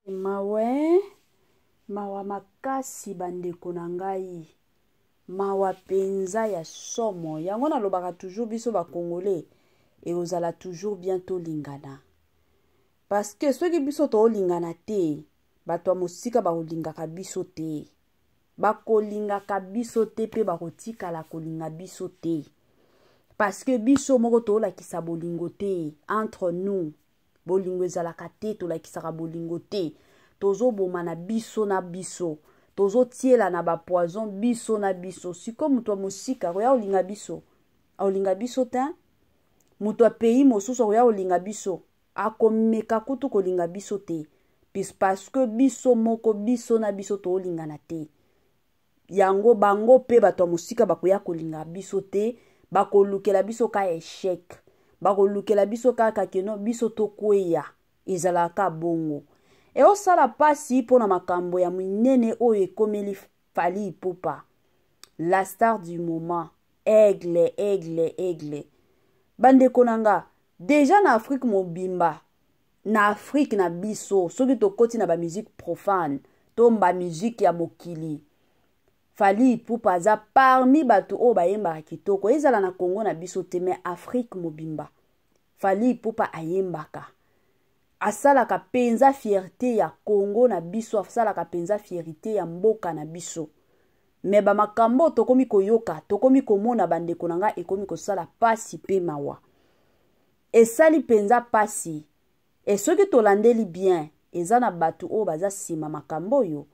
Mawa hein? Mawa makasi bandeko na ngai. Mawa penza ya somo. Yango nalobaka toujours biso ba congolais ekozala toujours bien tolingana. Parce que soki biso tolingana te, bato ya mosika bakolingaka biso te. Bakolingaka biso te pe bakotikala kolinga biso te. Parce que biso moko tolakisa bolingo te entre nous. Bolingo ezalaka te, tolakisaka bolingo te. Tozobomana biso na biso. Tozotielana ba poison biso na biso. Sikoyo moto ya mosika akoya kolinga biso? Akolinga biso te. Moto ya pays mosusu akoya kolinga biso? Akomeka kutu kolinga biso te. Parce que biso moko biso na biso tolingana te. Yango bango pe bato ya mosika bakoya kolinga biso te, bakolukela biso ka echec, bakolukela biso kaka keno biso tokweya. Ezalaka bongo. Eosala pasi mpo na makambo ya minene oyo ekomeli Fally Ipupa, la star du moment, aigle, aigle, aigle. Bandeko na nga, deja na Afrique mobimba, na Afrique na biso, soki tokoti na ba musique profane to ba musique ya mokili, Fally Ipupa aza parmi bato oyo bayembaka kitoko, ezala na Congo na biso te, mais Afrique mobimba. Fally Ipupa ayembaka, asalaka penza fierté ya Congo na biso, asalaka penza fierté ya mboka na biso. Mais ba makambo tokomi koyoka, tokomi komona bandeko na nga, ekomi kosala pasi pe mawa. Esali penza pasi. E soki tolandeli bien, eza na bato oyo baza sima makambo oyo.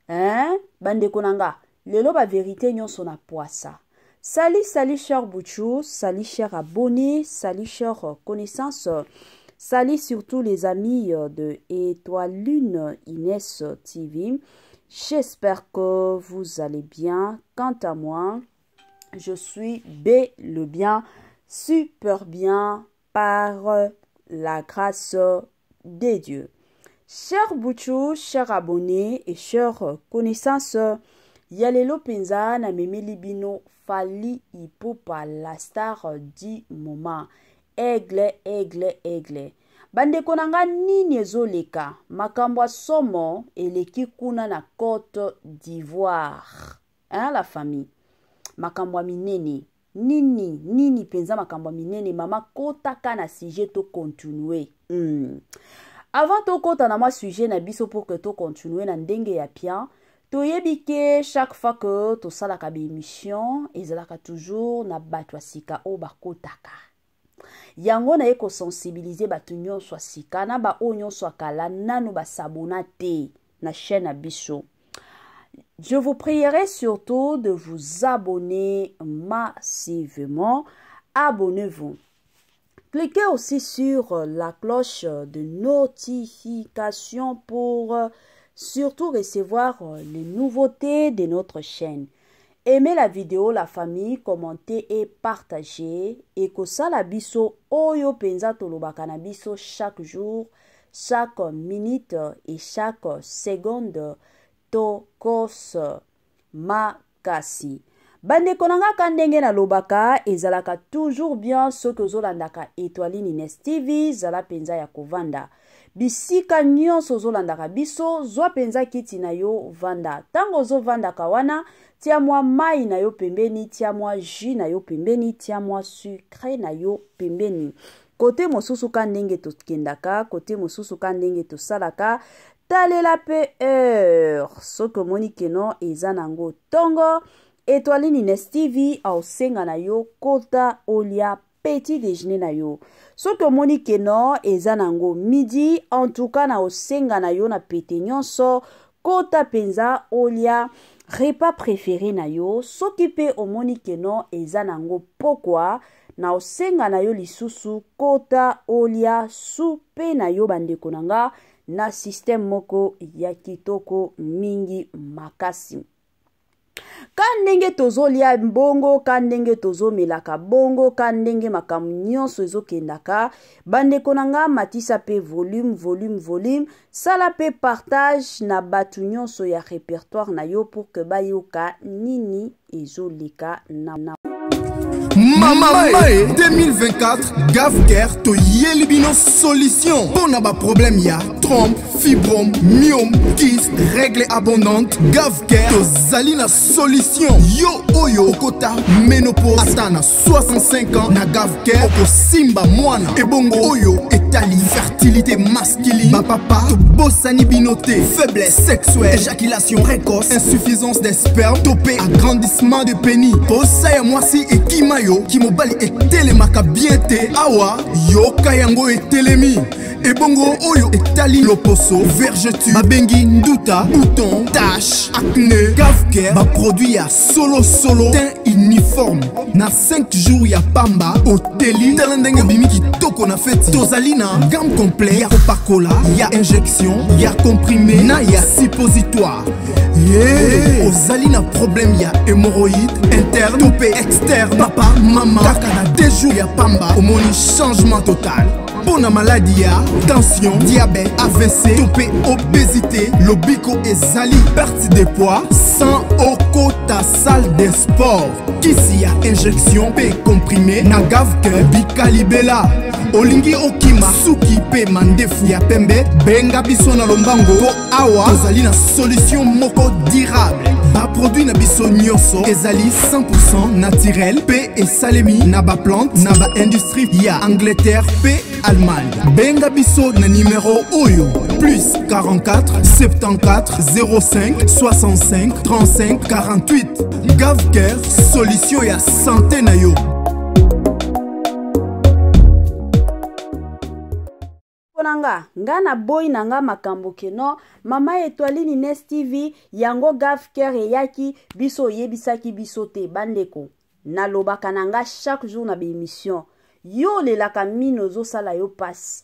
Hein? Bandeko na nga, lelo ba vérité nyonso na poasa. Salut, salut cher Bouchou, salut cher abonné, salut cher connaissance, salut surtout les amis de Étoile Lune Inès TV. J'espère que vous allez bien. Quant à moi, je suis bel le bien, super bien par la grâce de Dieu. Cher Bouchou, cher abonné et cher connaissance, ya lelo penza na memeli bino Fally Ipupa, la star du moment. Aigle, aigle, aigle. Bandeko na nga, nini ezoleka? Makambo ya somo eleki kuna na Côte d'Ivoire. Hein, la famille? Makambo ya minene. Nini, nini penza makambo ya minene? Mama, kotaka na sujet to continuer. Avant to kota na mwa sujet na biso pour que to continuer na ndenge ya bien, toyebi ke chaque fois que tosalaka ba émission, ezalaka toujours na bato ya sika oyo bakotaka. Yango naye kosensibiliser bato nyonso ya sika na ba oyo nyonso ya kala nanu basabona te na chaîne na biso. Je vous prierai surtout de vous abonner massivement. Abonnez-vous. Cliquez aussi sur la cloche de notification pour surtout recevoir les nouveautés de notre chaîne. Aimez la vidéo, la famille, commentez et partagez. Et kosala biso oyo penza tolobaka na biso chaque jour, chaque minute et chaque seconde. Tokos makasi. Bandeko na nga, ka ndenge nalobaka, ezalaka toujours bien soki ozolandaka Étoiline Ines TV, zala penza ya kovanda. Bisika nyonso ozolandaka biso, zwa penza kiti na yo, vanda. Tango ozovandaka wana, tia mwa mai na yo pembeni, tia mwa jus na yo pembeni, tia mwa sucre na yo pembeni. Kote mosusu ka ndenge tokendaka, kote mosusu ka ndenge tosalaka, talela pe heure. Soki omoni keno eza nango tongo, Étoiline Ines TV aosenga na yo kota olia petit déjeuner na yo. Soki omoni keno eza nango midi, en tout cas na osenga na yo na pete nyonso, kota penza olia repas préféré na yo. Soki pe omoni keno eza nango pokwa, na osenga na yo lisusu kota olia soupe na yo bandeko na nga, na système moko ya kitoko mingi makasi. Ka ndenge tozolia mbongo, ka ndenge tozomelaka bongo, ka ndenge makambo nyonso ezokendaka, bandeko na nga, matisa pe volume, volume, volume, sala pe partage na bato nyonso ya répertoire na yo pour que bayoka nini ezoleka na. Mama Mae 2024 Gavcare toyeli bino solution mpo na baproblème ya trompe, fibrome, myome, kyste, règle abondante. Gavcare tozali na solution. Yo oyo okota ménopause ata na 65 ans, na Gavcare okosimba mwana. Ebongo oyo etali fertilité masculine, bapapa tobosani bino te. Faiblesse sexuelle, éjaculation précoce, insuffisance des sperme to mpe agrandissement de pénis, posa ya mwasi ekima yo, kimobali etelemaka bien te, awa yoka yango etelemi. Ebongo oyo etali loposo, vergeture babengi nduta, bouton, tache, acné, Gavcare baproduit ya solosolo, teint uniforme na 5 jours ya pamba oteli. Tala ndenge obimi kitoko na feti. Tozali na gamme complet ya kopakola, ya injection, ya comprimé na ya suppositoire. Ye ozali na problème ya hémorroïde interne to mpe externe, papa, mama, kaka na 2 jours ya pamba omoni changement total. Mpo na maladi ya tension, diabète, AVC to mpe obésité, lobiko ezali, perte de poids sans okota salle de sport. Kisi ya injection mpe comprimé na Gavcare bikalibela. Olingi okima suki mpe mandefu ya pembe, benga biso na lombango mpo awa tozali na solution moko durable. Baproduit na biso nyonso ezali 100 naturel mpe esalemi na baplante na baindustrie ya Angleterre mpe Allemagne. Benga biso na nimero oyo: plus 44 74 05 65 35 48. Gavcare, solution ya santé na yo. Na nga naboyi na nga makambo keno mama Etoiline Ines TV yango Gavcare eyaki, biso oyebisaki biso te. Bandeko, nalobaka na nga chaque jour na baémission: yo olelaka mino ozosala yo pasi,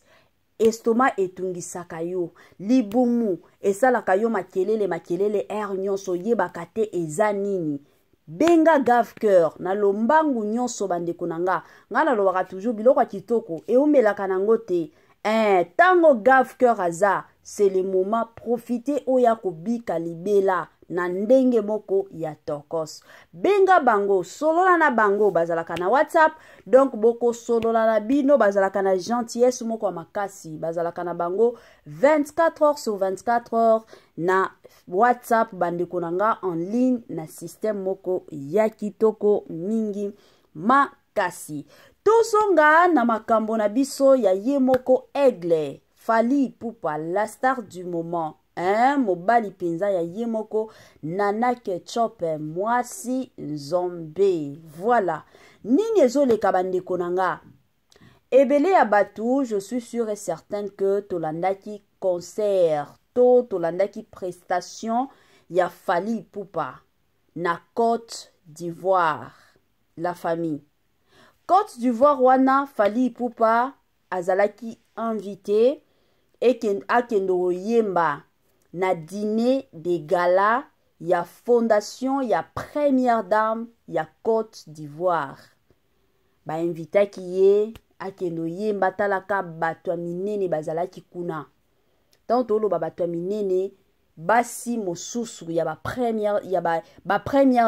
estomac etungisaka yo, libumu esalaka yo makelele makelele aire nyonso, oyebaka te eza nini, benga Gavcare na lombangu nyonso. Bandeko na nga, nga nalobaka toujours, biloko ya kitoko eumelaka nango te. Ntango Gavcare aza, c'est le moment, profite oyo akobika libela na ndenge moko ya tokos. Benga bango, solola na bango, bazalaka na WhatsApp, donc bokosolola na bino. Bazalaka na gentillesse moko ya makasi, bazalaka na bango 24 heures sur 24 heures na WhatsApp. Bandeko na nga, en ligne na système moko ya kitoko mingi makasi. Tozonga na makambo na biso ya ye moko Aigle Fally Ipupa, la star du moment, hein? Mobali mpenza ya ye moko Nana Ketchup, mwasi nzombe. Voilà nini ezoleka. Bandeko na nga, ebele ya bato, je suis sûr et certaine que tolandaki concert to tolandaki prestation ya Fally Ipupa na Côte d'Ivoire. La famille, Côte d'Ivoire wana, Fally Ipupa azalaki invité akende koyemba na dîner de gala ya fondation ya première dame ya Côte d'Ivoire. Bainvitaki ye akende oyemba. Talaka bato ya minene bazalaki kuna. Ntango toloba bato ya minene, basi mosusu ya bapremière ya ba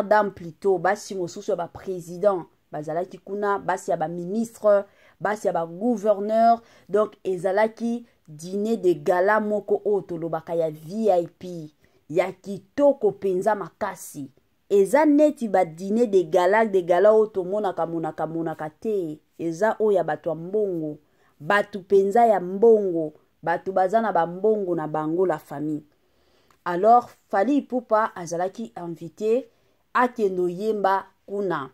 dame, plutôt basi mosusu ya baprésident bazalaki kuna, basi ya baministre, basi ya bagouverneur. Donc ezalaki dîner de gala moko oyo tolobaka ya VIP, ya kitoko mpenza makasi. Eza neti badîner de gala oyo tomonaka monaka monaka te. Eza oyo ya bato ya mbongo, bato mpenza ya mbongo, bato baza na bambongo na bango, la famille. Alors Fally Ipupa azalaki invité akende oyemba kuna.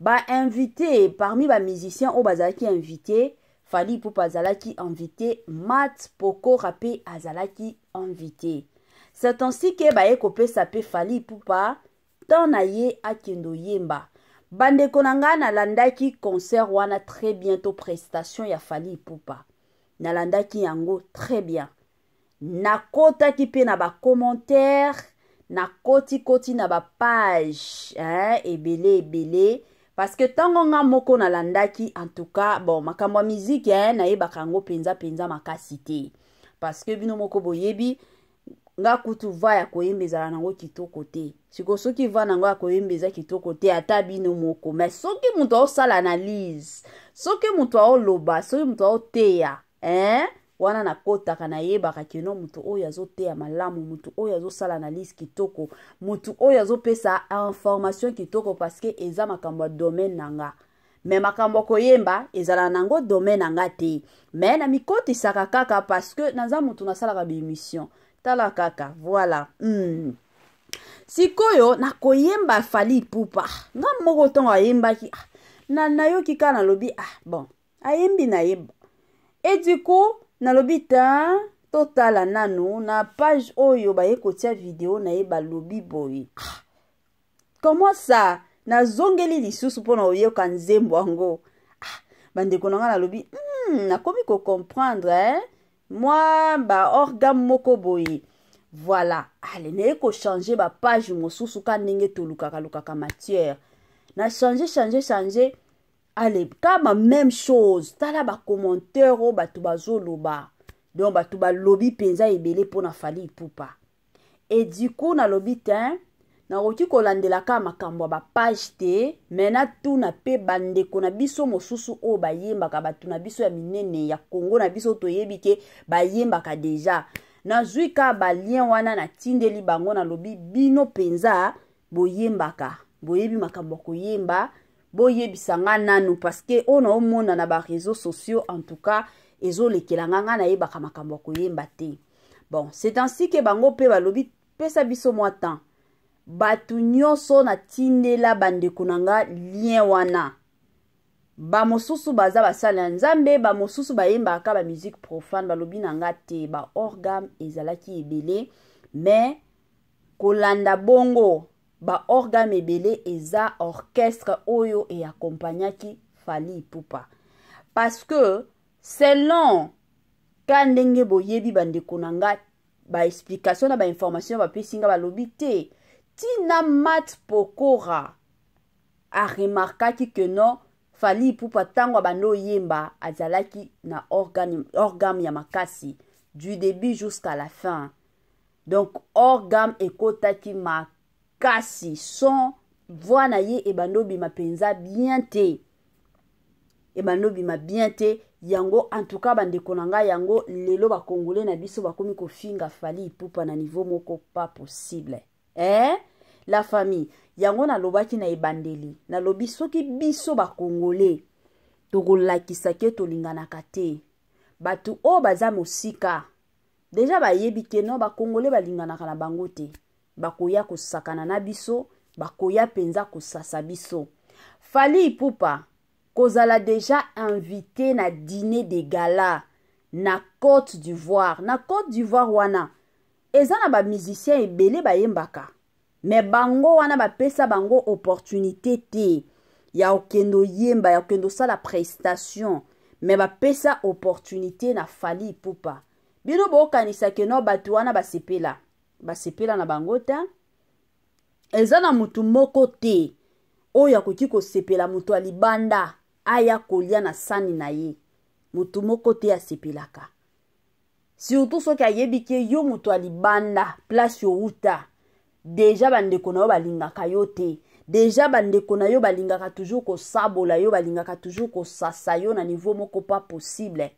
Bainvité, parmi bamusicien oyo bazalaki invité, Fally Ipupa azalaki invité, Mat Pokora mpe azalaki invité. C'est ainsi ke baye kopesa mpe Fally Ipupa temps na ye akende oyemba. Bandeko na ngai, nalandaki concert wana très bien to prestation ya Fally Ipupa, nalandaki yango très bien. Nakotaki mpe na bacommentaire, nakoti-koti na bapage, hein, ebele ebele, parce que ntango nga moko nalandaki, en tout cas, bon, makambo ya miziki, hein, nayebaka yango mpenza mpenza makasi te, parce que bino moko boyebi. Nga kutu va ya koyemba ezala nango kitoko te. Siko soki va nango ya koyemba eza kitoko te, ata bino moko. Mais soki moto aosala analyse, soki moto aoloba, soki moto aoteya, hein? Wana nakotaka, nayebaka keno moto oyo azoteya malamu, moto oyo azosala analyse kitoko, moto oyo azopesa information kitoko, parce que eza makambo ya domaine na nga. Me makambo ya koyemba ezala nango domaine na nga te, me namikotisaka kaka parce que naza motu nasalaka baémission. Tala kaka, voilà. Sikoyo nakoyemba Fally Ipupa, nga moko ntongo ayembaki, ah, na nayoki kaka, nalobi ah bon, ayembi na ye. Et du coup nalobi ta totala nanu na page oyo baye kotia video na ye, balobi boye, ah, comment ça? Nazongeli lisusu mpona koyoka nzembo yango. Ah, bandeko na nga, nalobi nakomi kocomprendre, eh? Mwa baorgane moko boye, voilà. Ale, naye kochange bapage mosusu ka ndenge tolukaka lukaka matière, na change change change, ale kama même chose. Tala bacommentaire oyo bato bazoloba. Donc bato balobi mpenza ebele mpona Fally Ipupa. Et du coup nalobi te, nakoki kolandela kaka makambo ya bapage te, me natuna mpe bandeko na biso mosusu oyo bayembaka, bato na biso ya minene ya Kongo na biso, toyebi ke bayembaka deja. Nazwi kaka balien wana, natindeli bango, nalobi bino mpenza boyembaka, boyebi makambo ya koyemba, boyebisa nga nanu, parce que oyo naomona na bareseau sociaux, en tout cas ezolekela nga, nga nayebaka makambo ya koyemba te. Bon, c'est ainsi que bango mpe balobi pesa biso mwa temps. Bato nyonso natindela bandeko na nga lien wana, bamosusu baza basali ya Nzambe, bamosusu bayembaka bamusique profane, balobi na nga te, baorgane ezalaki ebele. Mais kolanda bongo baorgane ebele eza orchestre oyo eakompagnaki Fally Ipupa, parce que selon ka ndenge boyebi, bandeko na nga, baexplication na bainformation bapesi nga, balobi te ntina Mat Pokora aremarkaki ke non, Fally Ipupa ntango abandi oyemba azalaki na organe ya makasi du début jusqu'à la fin. Donc organe ekotaki makasi, son voix na ye ebandi obima mpenza bien te, ebandi obima bien te. Yango en tout cas, bandeko na ngai, yango lelo bakongole na biso bakomi kofinga Fally Ipupa na niveau moko pas possible, eh? La famille, yango nalobaki na ebandeli, nalobi soki biso bakongole tokolakisa ke tolinganaka te, bato oyo baza mosika deja bayebi ke no, bakongole balinganaka na bango te, bakoya kosakana na biso, bakoya mpenza kosasa biso. Fally Ipupa kozala deja invité na dîner de gala na Côte d'Ivoire. Na Côte d'Ivoire wana eza na bamusicien ebele bayembaka, me bango wana bapesa bango opportunité te ya kokende oyemba, ya kokende osala prestation, me bapesa opportunité na Fally Ipupa. Bino bokanisa ke no, bato wana basepela, basepela na bango te. Eza na motu moko te oyo akoki kosepela moto ya libanda aya kolia na sani na ye. Motu moko te asepelaka, surtout soki ayebi ke yo moto ya libanda, place outa deja, bandeko na yo balingaka yo te. Deja bandeko na yo balingaka toujours kosabola yo, balingaka toujours kosasa yo na niveau moko pas possible.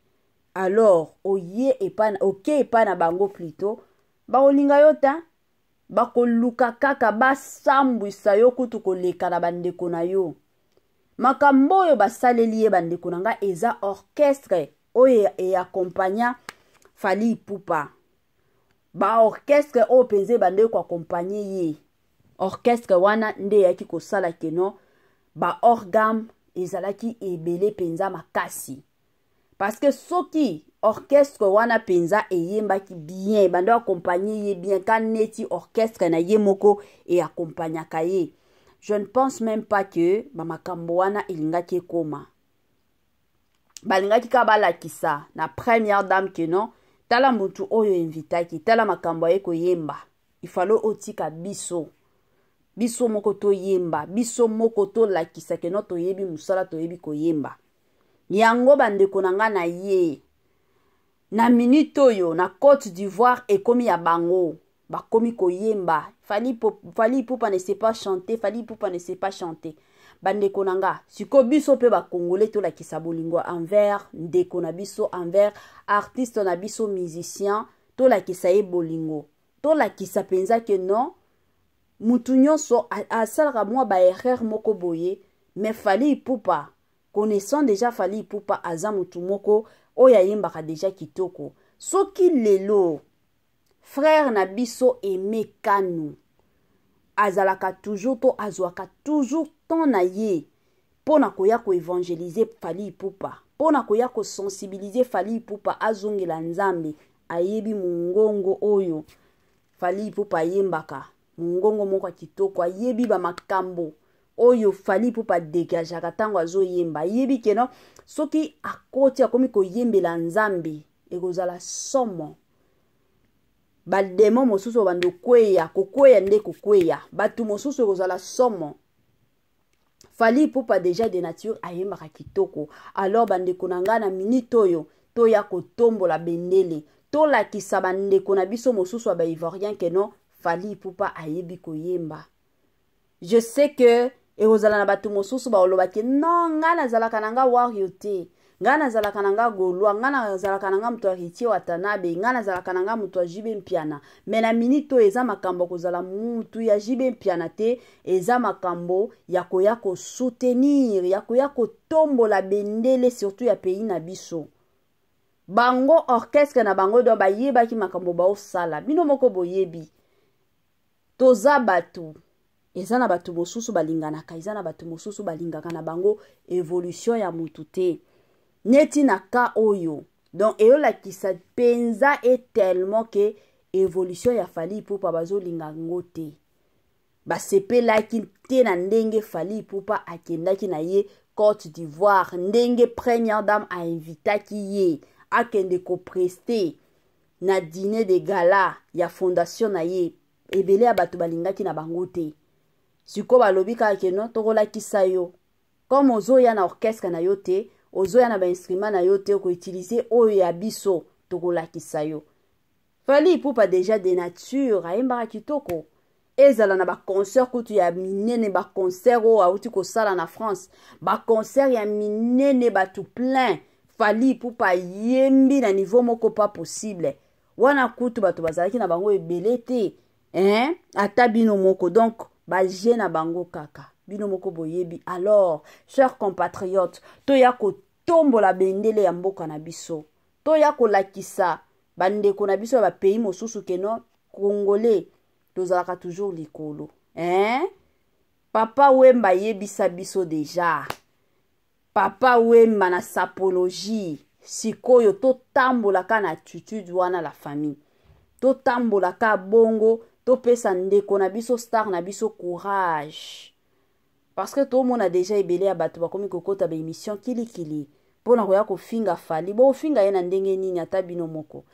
Alors oye epa, oke epa na bango, plutôt bakolinga yo te, bakoluka kaka basambwisa yo kutu koleka na bandeko na yo. Makambo oyo basaleli ye, bandeko na ngai, eza orchestre oyo eakompagna Fally Ipupa. Baorchestre oyo mpenza ebandeki koakompagne ye, orchestre wana nde eyaki kosala keno baorgane ezalaki ebele mpenza makasi, parce que soki orchestre wana mpenza eyembaki bien, ebandi akompagne ye bien ka neti orchestre na ye moko eakompagnaka ye, je ne pense même pas que bamakambo wana elingaki ekoma. Balingaki kaka balakisa na première dame ke non, tala motu oyo invitaki, tala makambo aye koyemba, ifalo otika biso, biso moko toyemba, biso moko tolakisa ke no, toyebi mosala, toyebi koyemba. Yango bandeko na ngai, na ye na minute oyo na Côte d'Ivoire ekomi ya bango. Bakomi koyemba Fally, Fally Ipupa ne sait pas chanter, Fally Ipupa ne sait pas chanter. Bandeko na nga, sikoyo biso mpe bakongole tolakisa bolingo envers ndeko na biso, envers artiste na biso musicien, tolakisa ye bolingo, tolakisa mpenza ke non, mutu nyonso asalaka mwa ba erreur moko boye, mais Fally Ipupa, connaissant déjà Fally Ipupa, aza mutu moko oyo ayembaka déjà kitoko. Soki lelo frère na biso Aimé Kanu azalaka toujours to azwaka toujours temps na ye mpo na koya koevangelize Fally Ipupa, mpo na koya kosensibilize Fally Ipupa azongela Nzambe, ayebi mongongo oyo Fally Ipupa ayembaka, mongongo moko ya kitoko, ayebi ba makambo oyo Fally Ipupa adegageaka ntango azoyemba, ayebi ke no soki akoti akomi koyembela Nzambe ekozala somo. Bademo mosusu babanda kokweya, kokweya nde kokweya, bato mosusu ekozala somo. Fally Ipupa déjà de nature ayembaka kitoko. Alors bandeko na ngai, na minute oyo toya kotombola bendele, tolakisa bandeko na biso mosusu ya baivoirien ke non, Fally Ipupa ayebi koyemba. Je sais que ekozala na bato mosusu balobaki non, ngai nazalaka na nga wario te, ngai nazalaka na nga gaulois, ngai nazalaka na nga moto ya Héritier Watanabe, ngai nazalaka na nga moto ya JB Mpiana. Mais na minute oyo eza makambo ya kozala mutu ya JB Mpiana te, eza makambo ya koya kosoutenir, ya koya kotombola bendele surtout ya pays na biso. Bango orchestre na bango donc bayebaki makambo baosala, bino moko boyebi. Toza bato, eza na bato mosusu balinganaka, eza na bato mosusu balingaka na bango évolution ya mutu te. Neti na ka oyo donc eyolakisa mpenza e tellement ke évolution ya Fally Ipupa bazolinga yango te. Basepelaki te na ndenge Fally Ipupa akendaki na ye Côte d'Ivoire, ndenge première dame ainvitaki ye akende koprester na dîner de gala ya fondation na ye. Ebele ya bato balingaki na bango te. Sikoyo balobi kaka ke non, tokolakisa yo comme ozoya na orchestre na yo te, ozoya na bainstrument na yo te, okoutilize oyo ya biso, tokolakisa yo. Fally Ipupa déjà de nature ayembaka kitoko, ezala na baconcert kutu ya minene, baconcert oyo auti kosala na France, baconcert ya minene, bato plein, Fally Ipupa ayembi na niveau moko pas possible. Wana kutu bato bazalaki na bango ebele te, hein? Ata bino moko donc baje na bango kaka bino moko boyebi. Alors chers compatriotes, toya kotombola bendele ya mboka na biso, toya kolakisa bandeko na biso ya bapays mosusu ke non, congolais tozalaka toujours likolo, hein? Papa Wemba ayebisa biso déjà, Papa Wemba na sapologie. Sikoyo totambolaka na attitude wana, la famille, totambolaka bongo, topesa ndeko na biso, star na biso courage, parce que tomona déjà ebele ya bato bakomi kokota baémission kilikili mpona koya kofinga Fally. Bofinga ye na ndenge nini? Ata bino moko,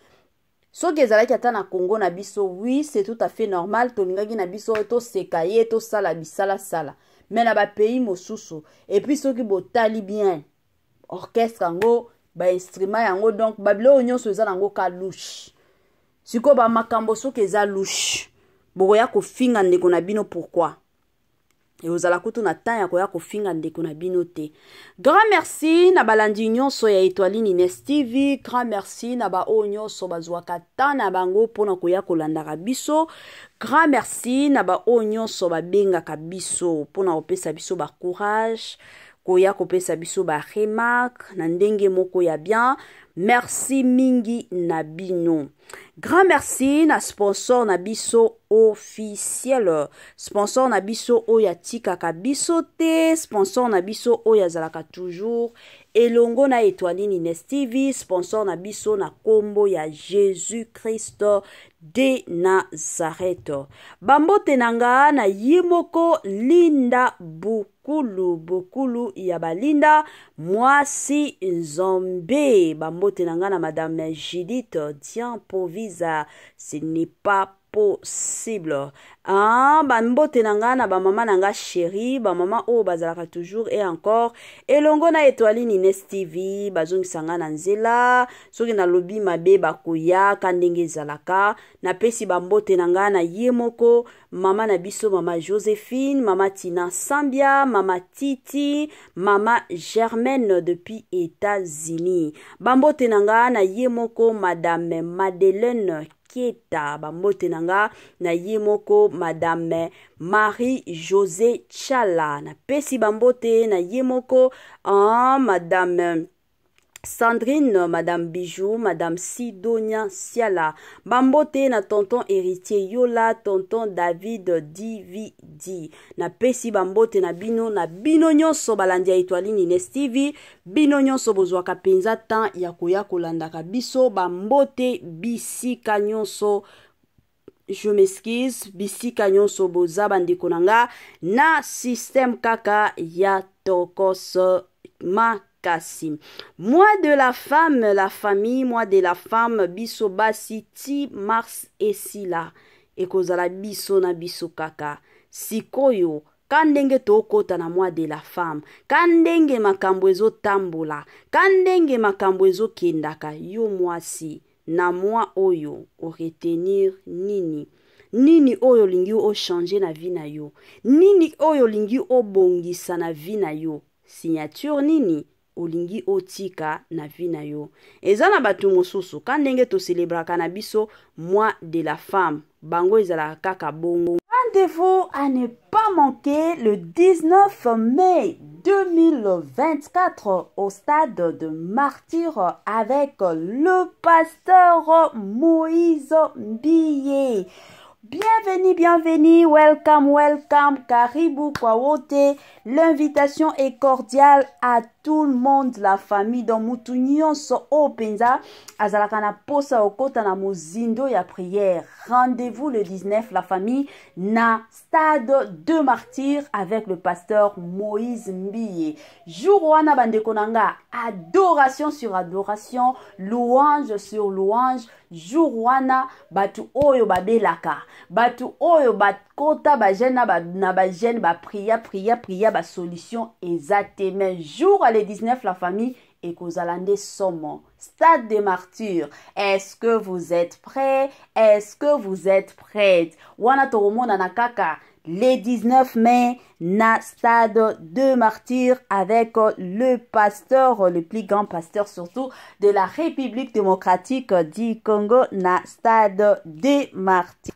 soki ezalaki ata na Congo na biso, oui, c'est tout à fait normal, tolingaki na biso toseka ye, tosala bisalasala. Mais na bapays mosusu, et puis soki botali bien orchestre yango, bainstrument yango, donc babiloko nyonso eza nango ka louche. Sikoyo bamakambo soki eza louche, bokoya kofinga ndeko na bino pourquoi? Ekozala kutu na temps ya koya kofinga ndeko na bino te. Grand merci na balandi nyonso ya Etoiline Ines TV. Grand merci na baoyo nyonso bazwaka temps na bango mpona koya kolandaka biso. Grand merci na baoyo nyonso babengaka biso mpona kopesa biso bacourage, koya kopesa biso baremarque na ndenge moko ya bien. Merci mingi na bino. Grand merci na sponsor na biso officiel, sponsor na biso oyo atikaka biso te, sponsor na biso oyo azalaka toujours elongo na Etoiline Ines TV, sponsor na biso na kombo ya Jésus Christ de Nazareth. Bambote na nga na ye moko Linda Bukulu, Bukulu ya balinda mwasi Nzambe. Bambote na nga na Madame Judith Dian Povisa, ce n'est pas possible. Ah, bambote na nga na bamama na nga chéri, bamama oyo bazalaka toujours et encore elongo na Etoile Ines TV, bazongisa nga na nzela soki nalobi mabe bakoyaka ndenge ezalaka. Napesi bambote na nga na ye moko mama na biso, mama Josephine, mama Tina Sambia, mama Titi, mama Germaine depuis États-Unis. Bambote na nga na ye moko madame Madeleine Kieta, bambote na nga na ye moko madame Marie José Chala. Napesi bambote na ye moko madame Sandrine, madame Bijou, madame Sidonia Siala. Bambote na tonton Héritier Yola, tonton David DVD. Napesi bambote na bino na bino nyonso balandi ya Etoile Ines TV, bino nyonso bozwaka penza temps ya koya kolandaka biso, bambote bisika nyonso. Je m'excuse, bisika nyonso boza bandeko na nga na système kaka ya tokos makasi. Mois de la femme, la famille, mois de la femme, biso basi ti mars esila ekozala biso na biso kaka. Sikoyo ka ndenge tokota na mois de la femme, ka ndenge makambo ezotambola, ka ndenge makambo ezokendaka, yo mwasi na mois oyo oretenir nini? Nini oyo olingi ochanger na vie na yo? Nini oyo olingi obongisa na vie na yo? Signature nini olingi otika na vie na yo? Eza na bato mosusu ka ndenge toselebraka na biso mois de la femme, bango ezalaka kaka bongo. Rendez-vous à ne pas manquer le 19 mai 2024 au stade de Martyrs avec le pasteur Moïse Mbiye. Bienvenue, bienvenue, welcome, welcome, karibu kwa wote. L'invitation est cordiale à tout le monde, la famille. Donc mutu nyonso oyo mpenza azalaka na posa okota na mozindo ya prière. Rendez-vous le 19, la famille, na stade de Martyrs avec le pasteur Moïse Mbiye. Jour wana bandeko na nga, adoration sur adoration, louange sur louange. Jour wana batu oyo babelaka, batu oyo bakota ba jeûne na ba, na ba jeûne ba priya priya priya, ba solution eza te. Mais jour le 19, la famille, ekozala nde somo. Stade de Martyrs, est-ce que vous êtes prêts? Est-ce que vous êtes prêtes? Wana tokomonana kaka le 19 mai na stade de Martyrs avec le pasteur, le plus grand pasteur surtout de la République démocratique du Congo, na stade de Martyrs.